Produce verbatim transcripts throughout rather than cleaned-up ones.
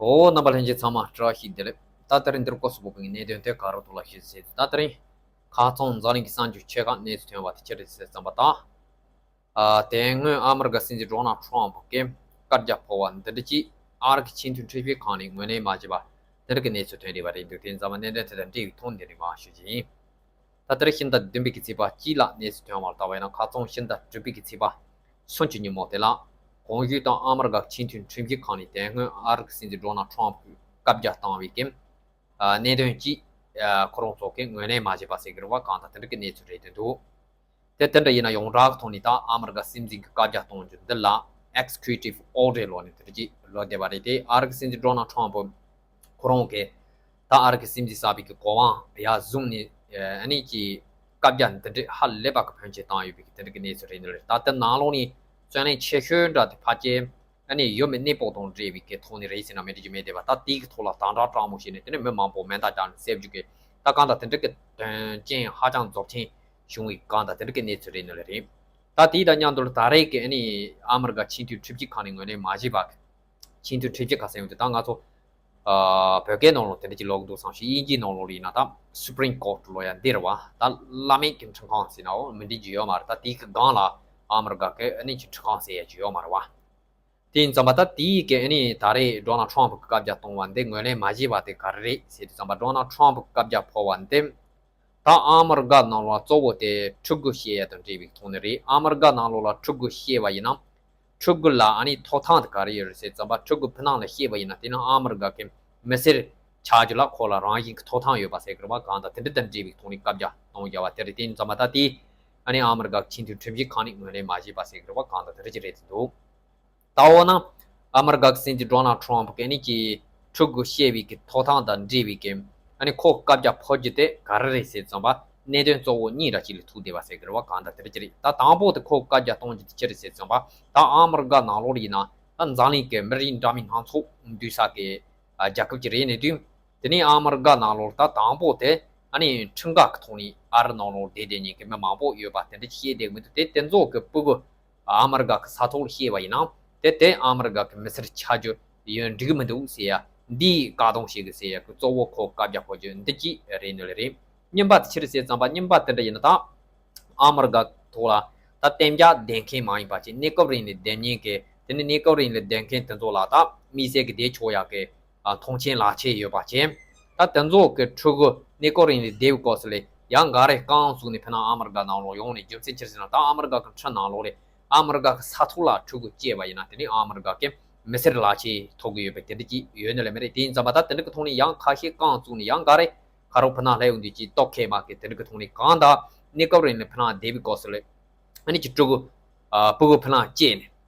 ཨོ། རྣམ་པ་ལྷན་རྒྱས་ཚང་མ་བཀྲ་ཤིས་བདེ་ལེགས། ད་ད་རིང་འདིར་སྐོར་སུ་བབས་པའི་གནད་དོན་དེ་ག་རུ་ཐུག་ལ་ཞུ་ཟེར་དུས། ད་ད་རིང་ཁ་སང་འཛམ་གླིང་གི་གསར་འགྱུར་ཆེ་ཁག་གནས་ཚུལ་ཐོན་པ་དེ་ཅི་རེད་ཟེར་ཙམ་པ་དང་། ཨ། དེ་སྔོན་ཨ་མི་རི་ཀ་སྲིད་འཛིན་ཌོ་ནལ་ཊམ་ཕ་གིས་བཀའ་རྒྱ་ཕོག་པ་འདི་འདྲ་ཅིག་ཨ་རི་གི་ཆེས་མཐོའི་ཁྲིམས་ཞིབ་ཁང་ནས་ངོས་ལེན་མ་བྱས་པ་དེ་འདྲ་གི་གནས་ཚུལ་ཐོན་བསྡད་པ་རེད་འདུག་དེ་ཡིན་ཙང་མ་གནད་དོན་དེ་དང་འབྲེལ་བའི་ཐོག་འདི་རིང་མར་ཞུ་རྒྱུ་ཡིན། ད་ལྟར་ཕྱི་ཟླ་བདུན་པའི་གི་ཚེས་པ་གཅིག་ལ་གནས་ཚུལ་ཐོན་པར་བལྟས་པ་ཡིན་ན། ཁ་སང་ཕྱི་ཟླ་དྲུག་པའི་གི་ཚེས་པ་སུམ་ཅུ་ཉིན་མོ་དེ་ལ། གོང་ཞུས་ལྟར་ཨ་མི་རི་ཀ་ཆེས་མཐོའི་ཁྲིམས་ཞིབ་ཁང་ནས་དེ་སྔོན་ཨ་རི་གི་སྲིད་འཛིན་ཌོ་ནལ་ཊམ་ཕ་གིས་བཀའ་རྒྱ་བཏང་བའི་གི་ཨ། གནད་དོན་གཅིག་ཨ། ཁོ་རང་ཚོ་གིས་ངོས་ལེན་མ་བྱས་པ་ཟེར་གི་རེད་བ། གང་ལྟར་དེ་འདྲ་གི་གནས་ཚུལ་རེད་འདུག་དེ་དེ་འདྲ་ཡིན་ན་ཡོངས་གྲགས་ཀྱི་ཐོག་ནས་ད་ཨ་མི་རི་ཀ་སྲིད་འཛིན་གྱི་བཀའ་རྒྱ་གཏོང་རྒྱུ་འདི་ལ་Executive Order ལབ་ནས་དེ་འདྲ་ཅིག་ལབ་བསྡད་པ་རེད། དེ་ཨ་རི་གི་སྲིད་འཛིན་ཌོ་ནལ་ཊམ་ཕ་ཁོ་རང་གིས་ད་ཨ་རི་གི་སྲིད་འཛིན་གསར་པའི་གི་གོ་འཕང་ཡར་བཟུང་ནས། ཨ་ནི་ཀྱི་བཀའ་རྒྱ་འདི་འདྲ་ཧ་ལས་པ་གི་ཕོན་ཆེན་བཏང་ཡོད་པའི་གི་དེ་འདྲ་གི་གནས་ཚུལ་རེད་འདུག་ད་ལྟ་ནང་ལོགས་ནས་བརྩོན་ལེན་ཆེ་ཤོས་འདྲ་དེ་ཕལ་ཆེར་ཨ་ནི་ཡོད་མེད་གནས་སྤོ་དང་འབྲེལ་བའི་གི་ཐོག་ནས་རེད་ཟེར་ན་མི་འགྲིག་རྒྱུ་མེད་བསྡད་པ། ད་དེའི་གི་ཐོག་ལ་དམ་དྲག་དྲག་མོ་བྱས་ནས་དེ་ནས་མི་མང་པོ་མེ་མདའ་བརྒྱབ་ནས་བསད་རྒྱུ་གི་ད་གང་ལྟར་དེ་འདྲ་གི་དོན་རྐྱེན་ཧ་ཅང་རྫོགས་ཆེན་བྱུང་བའི་གང་ལྟར་དེ་འདྲ་གི་གནས་ཚུལ་རེད་འདུག་ལེ་རེད། ད་དེའི་དང་མཉམ་དུ་ད་རེས་ཀྱི་ཨ་ནི་ཨ་མི་རི་ཀ་ཆེས་མཐོའི་ཁྲིམས་ཞིབ་ཁང་ནས་ངོས་ལེན་མ་བྱས་པ། ཆེས་མཐོའི་ཁྲིམས་ཞིབ་ཁང་ཟེར་ཡོང་དུས་ད་ང་ཚོ་ཨ། བོད་སྐད་ནང་ལོགས་དེ་འདྲ་ཅིག་ཀློག་གི་འདུག་བསམ་ཞིག་དབྱིན་ཇིའི་ནང་ལོགས་ལ་ཡིན་ན་ད་Supreme Court ལབ་ཡ་འདི་རེད་བ། ད་བླ་མེད་ཀྱི་ཁྲིམས་ཁང་ཟེར་ནའང་མི་འགྲིག་རྒྱུ་ཡོད་མ་རེད། ད་དེའི་གི་སྒང་ལ་ཨ་མི་རི་ཀ་གི་ཨ་ནི་ཀྱི་ཁྲིམས་ཁང་ཟེར་ཡ་ཅིག་ཡོད་མ་རེད་བ། དེ་ཡིན་ཙང་མ་ད་དེའི་གི་ཨ་ནི་ད་རེས་ཌོ་ནལ་ཊམ་ཕ་གི་བཀའ་རྒྱ་གཏོང་བ་འདི་ངོས་ལེན་མ་བྱས་པ་དེ་ག་རེ་རེད་ཟེར་དུས་ཙམ་པ། ཌོ་ནལ་ཊམ་ཕ་གི་བཀའ་རྒྱ་ཕོག་པ་འདི་ད་ཨ་མི་རི་ཀ་ནང་ལོགས་གཙོ་བོ་དེ་ཕྲུ་གུ་བཤས་ཡ་དང་འབྲེལ་བའི་ཐོག་ནས་རེད། ཨ་མི་རི་ཀ་ནང་ལོགས་ལ་ཕྲུ་གུ་བཤས་པ་ཡིན་ན། ཕྲུ་གུ་ལ་ཨ་ནི་ཐོབ་ཐང་དེ་ག་རེ་ཡོད་རེད་ཟེར་ཙམ་པ། ཕྲུ་གུ་ཕི་ནང་ལ་བཤས་པ་ཡིན་ན་དེ་ནི་ཨ་མི་རི་ཀ་གི་མི་སེར་ཆགས་རྒྱུ་ལ་ཁོ་ལ་རང་བཞིན་གྱི་ཐོབ་ཐང་ཡོད་པ་ཟེར་གི་རེད་བ། གང་ལྟར་དེ་འདྲ་དང་འབྲེལ་བའི་ཐོག་ནས་བཀའ་རྒྱ་གཏོང་རྒྱུ་བ་དེ་རེད། དེ་ཡིན་ཙམ་པ་ད་དེ་ཨ་ནི་ཨ་མི་རི་ཀ་གི་ཆེས་མཐོའི་ཁྲིམས་ཞིབ་ཁང་ནས་ངོས་ལེན་མ་བྱས་པ་ཟེར་གི་རེད་བ། གང་ལྟར་དེ་འདྲ་ཅིག་རེད་དེ་འདུག་ད་འོ་ན་ཨ་མི་རི་ཀ་གི་སྲིད་འཛིན་ཌོ་ནལ་ཊམ་ཕ་གིས་ཨ་ནི་ཀྱི་ཕྲུ་གུ་བཤས་པའི་གི་ཐོབ་ཐང་དང་འབྲེལ་བའི་གི་ཨ་ནི་ཁོ་བཀའ་རྒྱ་ཕོག་རྒྱུ་དེ་ག་རེ་རེད་ཟེར་ཙམ་པ། གནད་དོན་གཙོ་བོ་གཉིས་འདྲ་ཅིག་ལ་ཐུག་བསྡད་པ་ཟེར་གི་རེད་བ། གང་ལྟར་དེ་འདྲ་ཅིག་རེད། ད་དང་པོ་དེ་ཁོ་བཀའ་རྒྱ་གཏོང་རྒྱུ་དེ་ཅི་རེད་ཟེར་ཙམ་པ། ད་ཨ་མི་རི་ཀ་ནང་ལོགས་ལ་ཡིན་ན་ད་འཛམ་གླིང་གི་མི་རིགས་འདྲ་མིན་སྣ་ཚོགས་འདུས་ས་གི་ཨ། རྒྱལ་ཁབ་ཅིག་རེད་ནས་དུས། དེ་ནས་ཨ་མི་རི་ཀ་ནང་ལོགས་ད་དང་པོ་དེ་ཨ་ནི་ཁྲིམས་འགལ་གྱི་ཐོག་ནས་ཨ་རི་ནང་ལོགས་བསྡད་བསྡད་མཁན་གྱི་མི་མང་པོ་ཡོད་པ་དེ་འདྲ་བཤད་བསྡད་མི་འདུག་དེ་དེ་ཚོ་གི་ཕྲུ་གུ་ཨ་མི་རི་ཀ་གི་ས་ཐོག་ལ་བཤས་པ་ཡིན་ན་དེ་དེ་ཨ་མི་རི་ཀ་གི་མི་སེར་ཆགས་རྒྱུ་ཡོད་འགྲིག་གི་མི་འདུག་ཟེར་ཡ། འདིའི་བཀག་སྡོམ་བྱེད་གི་ཟེར་ཡ་གི་གཙོ་བོ་ཁོ་བཀའ་རྒྱ་ཕོག་རྒྱུ་འདི་གཅིག་རེད་འདུག་ལེ་རེད། གཉིས་པ་དེ་ཅི་རེད་ཟེར་ཙམ་པ། གཉིས་པ་དེ་འདྲ་ཡིན་ན་ད་ཨ་མི་རི་ཀ་ཐོག་ལ་ད་གཏན་འཇགས་བསྡད་མཁན་མ་ཡིན་པ་ཅིག་གནས་སྐབས་རིང་ལ་བསྡད་མཁན་གྱི་དེ་ནི་གནས་སྐབས་རིང་ལ་བསྡད་མཁན་དེ་ཚོ་ལ་ད་དམིགས་བསལ་གྱི་བསྡད་ཆོག་ཡག་གི་ཨ། མཐོང་མཆན་ལག་ཁྱེར་ཡོད་པ་བྱས། ད་དེ་ཚོ་གི་ཕྲུ་གུ་གནས་སྐབས་རིང་ལ་བསྡད་པའི་སྐབས་སུ་ལ་ཡང་འགའ་རེ་རྐང་བཙུགས་ནས་ཕི་ནང་ཨ་མི་རི་ཀ་ནང་ལོགས་ཡོང་ནས། རྒྱུ་མཚན་ཅི་ཟེར་ན་ད་ཨ་མི་རི་ཀ་གི་ཁྲིམས་ནང་ལོགས་ལ་ཨ་མི་རི་ཀ་གི་ས་ཐོག་ལ་ཕྲུ་གུ་སྐྱེས་པ་ཡིན་ན་དེ་ནི་ཨ་མི་རི་ཀ་གི་མི་སེར་ལག་ཁྱེར་ཐོབ་གི་ཡོད་པའི་དེ་འདྲ་ཅིག་ཡོད་ནི་ལས་མི་རེད། དེ་ཡིན་ཙམ་པ་ད་དེ་འདྲ་གི་ཐོག་ནས་ཡང་ཁ་ཤས་རྐང་བཙུགས་ནས་ཡང་འགའ་རེ་ཁ་རོག་ཕི་ནང་སླེབས་ཡོང་དུས་ཀྱི་ལྟོ་ཁེལ་མ་ཁེལ་དེ་འདྲ་གི་ཐོག་ནས། གང་ལྟར་གནས་སྐབས་རིང་ལ་ཕི་ནང་བསྡད་པའི་སྐབས་སུ་ལ་ཨ་ནི་ཀྱི་ཕྲུ་གུ་ཨ། ཕྲུ་གུ་ཕི་ནང་སྐྱེས་ནས།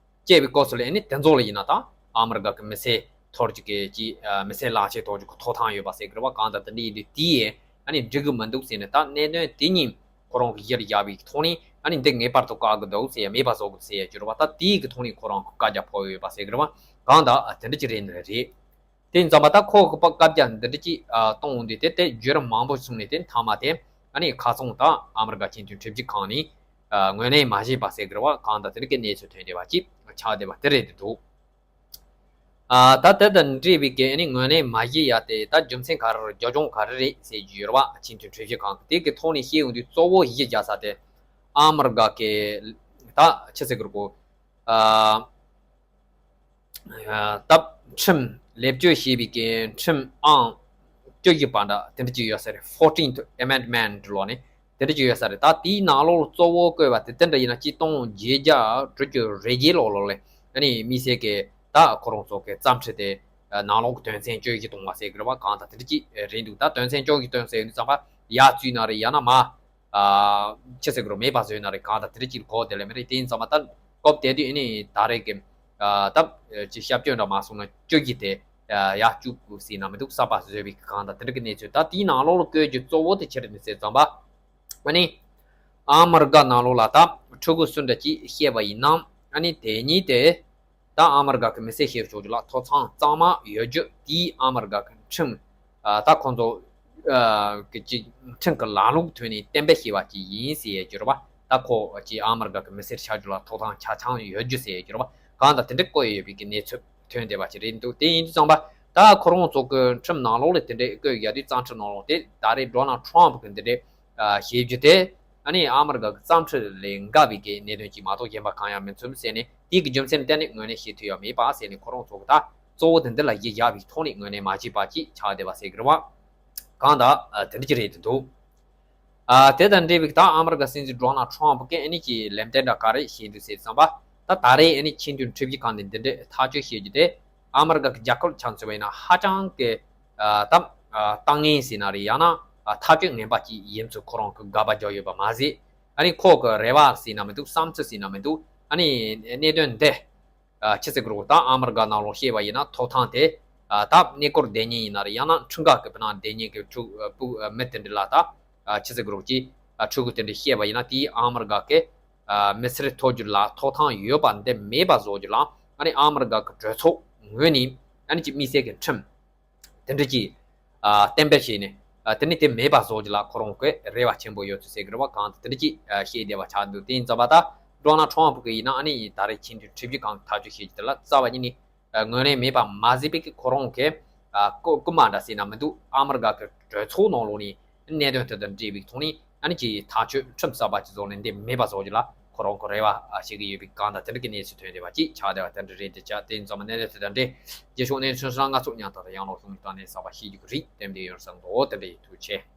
སྐྱེས་པའི་སྐབས་སུ་ལ་ཨ་ནི་དེ་ཚོ་ལ་ཡིན་ན་ད་ཨ་མི་རི་ཀ་གི་མི་སེར་ཐོབ་རྒྱུ་གི་ཅིག་ཨ། མི་སེར་ལག་ཁྱེར་ཐོབ་རྒྱུ་གི་ཐོབ་ཐང་ཡོད་པ་ཟེར་གི་རེད་བ། གང་ལྟར་དེ་འདྲ་ཡིན་དུས་དེ་ཡས་ཨ་ནི་འགྲིག་གི་མི་འདུག་ཟེར་ནས། ད་གནད་དོན་དེ་གཉིས་ཁོ་རང་གི་གཞིར་བཞག་པའི་ཐོག་ནས་ཨ་ནི་འདི་ངེས་པར་དུ་བཀག་གི་འདུག་ཟེར་ཡ། མེད་པ་བཟོ་དགོས་ཟེར་ཡ་གྱུར་བ། ད་དེའི་གི་ཐོག་ནས་ཁོ་རང་གི་བཀའ་རྒྱ་ཕོག་ཡོད་པ་ཟེར་གི་རེད་བ། གང་ལྟར་ཨ། དེ་འདྲ་ཅིག་རེད་ནི་རེད། དེ་ཡིན་ཙམ་པ་ད་ཁོ་གི་བཀའ་རྒྱ་འདི་འདྲ་ཅིག་ཨ། གཏོང་འོང་དུས་དེ་དེ་བརྒྱུད་རིམ་མང་པོ་བྱུང་ནས་དེ་མཐའ་མ་དེ་ཨ་ནི་ཁ་སང་ད་ཨ་མི་རི་ཀ་ཆེས་མཐོའི་ཁྲིམས་ཞིབ་ཁང་ནས་ཨ། ངོས་ལེན་མ་བྱས་པ་ཟེར་གི་རེད་བ། གང་ལྟར་དེ་འདྲ་གི་གནས་ཚུལ་ཐོན་བསྡད་པ་ཅིག་ཆགས་བསྡད་པ་དེ་རེད་འདུག་ཨ། ད་དེ་དང་འབྲེལ་བའི་གི་ཨ་ནི་ངོས་ལེན་མ་བྱས་ཡ་དེ་ད་རྒྱུ་མཚན་ག་རེ་རེད། རྒྱབ་ལྗོངས་ག་རེ་རེད་ཟེར་གྱི་ཡོད་རེད་བ། ཆེས་མཐོའི་ཁྲིམས་ཞིབ་ཁང་གི་དེ་གི་ཐོག་ནས་བཤད་ཡོང་དུས་གཙོ་བོ་གཞི་རྒྱག་ས་དེ་ཨ་མི་རི་ཀ་གི་ད་ཆི་ཟེར་གི་རེད་གོ་ཨ། ད་ཁྲིམས་ལེགས་བཅོས་བྱས་པའི་གི་ཁྲིམས་ཨང་བཅུ་བཞི་པ་འདྲ་དེ་འདྲ་ཅིག་ཡོད་ས་རེད། Fourteenth Amendment ལབ་ནས་དེ་འདྲ་ཅིག་ཡོད་ས་རེད། ད་དེའི་ནང་ལོགས་གཙོ་བོ་བཀོད་པ་དེ་དེ་འདྲ་ཡིན་ན་གཅིག་སྟོང་བརྒྱད་བརྒྱ་དྲུག་ཅུ་རེ་བརྒྱད་ལོ་ལོ་ལས་ཨ་ནི་དམིགས་བསལ་གི་ད་ཁོ་རང་ཚོ་གི་བརྩམས་ཁྲིམས་དེ་ནང་ལོགས་གི་དོན་ཚན་བཅུ་བཞི་བཏང་བ་ཟེར་གི་རེད་བ། གང་ལྟར་དེ་འདྲ་ཅིག་རེད་འདུག་ད་དོན་ཚན་བཅུ་བཞི་བཏང་ཟེར་ཡོང་དུས་ཙམ་པ་ཡར་བཙུགས་ན་རེད། ཡང་ན་མར་ཨ། ཆི་ཟེར་གི་རེད། མེད་པ་བཟོས་ན་རེད། གང་ལྟར་དེ་འདྲ་ཅིག་གོ་དེ་ལས་མི་རེད། དེ་ཡིན་ཙམ་པ་ད་སྐབས་དེ་དུས་ཨ་ནི་ད་རེས་ཀྱི་ཨ། ད་ཅིག་ཞབས་སྐྱོན་འདྲ་མ་སོང་ན་བཅུ་བཞི་དེ་ཡར་བཅུག་དགོས་ཟེར་ན་མི་འདུག་གསར་པ་བཟོས་པའི་གང་ལྟར་དེ་འདྲ་གི་གནས་ཚུལ། ད་དེའི་ནང་ལོགས་ལ་བཀོད་རྒྱུ་གཙོ་བོ་དེ་ཅི་རེད་ཟེར་ཙམ་པ་ཨ་ནི་ཨ་མི་རི་ཀ་ནང་ལོགས་ལ་ད་ཕྲུ་གུ་སུ་འདྲ་ཅིག་སྐྱེས་པ་ཡིན་ན་ཨ་ནི་དེ་ཉིད་དེ་ད་ཨ་མི་རི་ཀ་གི་མི་སེར་ཞིག་ཆགས་རྒྱུ་ལ་ཐོབ་ཐང་གཙང་མ་ཡོད་རྒྱུ་དེའི་ཨ་མི་རི་ཀ་གི་ཁྲིམས་ཨ། ད་ཁོང་ཚོ་ཨ། གི་ཅིག་ཁྲིམས་ཀྱི་ལམ་ལུགས་ཐོག་ནས་གཏན་འབེབས་བྱས་པ་ཅིག་ཡིན་ཟེར་ཡས་ཀྱི་རེད་བ། ད་ཁོ་ཅིག་ཨ་མི་རི་ཀ་གི་མི་སེར་ཆགས་རྒྱུ་ལ་ཐོབ་ཐང་ཆ་ཚང་ཡོད་རྒྱུ་ཟེར་ཡས་ཀྱི་རེད་བ། གང་ལྟར་དེ་འདྲ་བཀོད་ཡོད་པའི་གི་གནས་ཚུལ་ཐོན་བསྡད་པ་ཅིག་རེད་འདུག་དེ་ཡིན་དུས་ཙམ་པ་ ད་ཁོ་རང་ཚོ་གི་ཁྲིམས་ནང་ལོགས་ལ་དེ་འདྲའི་བཀོད་ཡ་དུས་བཙན་ཁྲིད་ནང་ལོགས་དེ་ད་རེས་ཌོ་ནལ་ཁྲོམ་གི་འདི་འདྲའི་བྱེད་རྒྱུ་དེ་ཨ་ནི་ཨ་མི་རི་ཀ་གི་བཙན་ཁྲིད་ལས་འགལ་བའི་གི་གནད་དོན་ཅིག་མ་གཏོགས་གཞན་པ་གང་ཡང་མི་མཚོན་ཟེར་ནས། དེའི་གི་རྒྱུ་མཚན་གཏན་ནས་ངོས་ལེན་བྱེད་ཐུབ་ཡ་མེད་པ་ཟེར་ནས། ཁོ་རང་ཚོ་གི་ད་གཙོ་བོ་དེ་འདི་ལ་གཞི་བཞག་པའི་ཐོག་ནས་ངོས་ལེན་མ་བྱས་པ་ཅིག་ཆགས་བསྡད་པ་ཟེར་གི་རེད་བ། གང་ལྟར་དེ་འདྲ་ཅིག་རེད་འདུག་ཨ། དེ་དང་འབྲེལ་བའི་ད་ཨ་མི་རི་ཀ་སྲིད་འཛིན་ཌོ་ནལ་ཁྲོམ་གིས་ཨ་ནི་ཀྱི་ལན་འདེབས་འདྲ་ག་རེ་བྱས་འདུག་ཟེར་བསམ་པ། ད་ད་རེས་ཨ་ནི་ཆིངས་དོན་ཁྲིམས་ཞིབ་ཁང་ནས་འདི་འདྲའི་ཐག་གཅོད་བྱེད་རྒྱུ་དེ། ཨ་མི་རི་ཀ་གི་རྒྱལ་ཁབ་ཆ་མཚོན་པ་ཡིན་ན་ཧ་ཅང་གི་ཨ་ད་ཨ་ལྟ་ངན་ཟེར་ན་རེད། ཡང་ན་ཨ་ཐག་གཅོད་ངན་པ་ཅིག་ཡིན་ཚུལ་ཁོ་རང་གིས་དགག་པ་རྒྱག་ཡོད་པ་མ་ཟད། ཨ་ནི་ཁོ་གི་རེ་བ་ཟེར་ན་མི་འདུག་བསམ་ཚུལ་ཟེར་ན་མི་འདུག་ཨ་ནི་གནད་དོན་འདི། ཨ་ཆི་ཟེར་གི་རེད། ད་ཨ་མི་རི་ཀ་ནང་ལོགས་བཤད་པ་ཡིན་ན་ཐོབ་ཐང་དེ། ཨ་ད་གནས་སྐོར་སྡོད་མཁན་ཡིན་ན་རེད། ཡང་ན་ཁྲིམས་འགལ་གི་བྱས་ན་སྡོད་མཁན་གི་ཕྲུ་ཨ་ཕྲུ་ཨ་མི་དེ་འདྲ་ལ་ད་ཨ་ཆི་ཟེར་གི་རེད། ཅིག་ཨ་ཕྲུ་གུ་དེ་འདྲ་བཤད་པ་ཡིན་ན། དེའི་ཨ་མི་རི་ཀ་གི་ཨ་མི་སེར་ཐོབ་རྒྱུ་ལ་ཐོབ་ཐང་ཡོད་པ་འདི་མེད་པ་བཟོ་རྒྱུ་ལ། ཨ་ནི་ཨ་མི་རི་ཀ་གི་གྲོས་ཚོགས་ངོས་ནས་ཨ་ནི་ཅིག་དམིགས་བསལ་གྱི་ཁྲིམས་དེ་འདྲ་ཅིག་ཨ་གཏན་འབེབས་བྱས་ནས། ཨ་དེ་ནི་དེ་མེད་པ་བཟོ་རྒྱུ་ལ་ཁོ་རང་གི་རེ་བ་ཆེན་པོ་ཡོད་ཚུལ་ཟེར་གི་རེད་བ། གང་དེ་འདྲ་ཅིག་ཨ་བཤད་བསྡད་པ་ཆགས་འདུག་དེ་ཡིན་ཙང་པ་ད་ཌོ་ནལ་ཁྲོམ་གིས་ཡིན་ན་ཨ་ནི་ད་རེས་ཆིངས་དོན་ཁྲིམས་ཞིབ་ཁང་གི་ཐག་གཅོད་བྱེད་རྒྱུ་དེ་ལ་རྩ་བ་ཉིད་ནས་ཨ་ངོས་ལེན་མེད་པ་མ་ཟད་པའི་གི་ཁོ་རང་གི་ཨ་རྐུ་རྐུ་མ་འདྲ་ཟེར་ན་མི་འདུག་ཨ་མི་རི་ཀ་གི་གྲོས་ཚོགས་ནང་ལོགས་ནས་གནད་དོན་དེ་དང་འབྲེལ་བའི་ཐོག་ནས་ཨ་ནི་ཅིག་ཐག་གཅོད་ཁྲིམས་གསར་པ་ཅིག་བཟོ་ནས་འདི་མེད་པ་བཟོ་རྒྱུ་ལ་ཁོ་རང་གི་རེ་བ་བྱེད་ཀྱི་ཡོད་པའི་སྒང་དང་། དེ་འདྲ་གི་གནས་ཚུལ་ཐོན་བསྡད་པ་ཅིག་ཆགས་བསྡད་པ་དེ་འདྲ་རེད། དེ་ཆ་དེ་ཡིན་ཙང་མ་གནད་དོན་དེ་དང་འབྲེལ་རྒྱུ་ཤོག་གནས་ཚུལ་སོང་ང་ཚོ་མཉམ་དུ་ཡང་ལོག་གཞུང་གི་སྟེང་ནས་གསར་པ་ཤེས་རྒྱུ་གི་རེད། དེ་འདྲ་ཡོད་བསམ་འདུག་དེ་འདྲ་ཡིན། ཐུགས་རྗེ་ཆེ།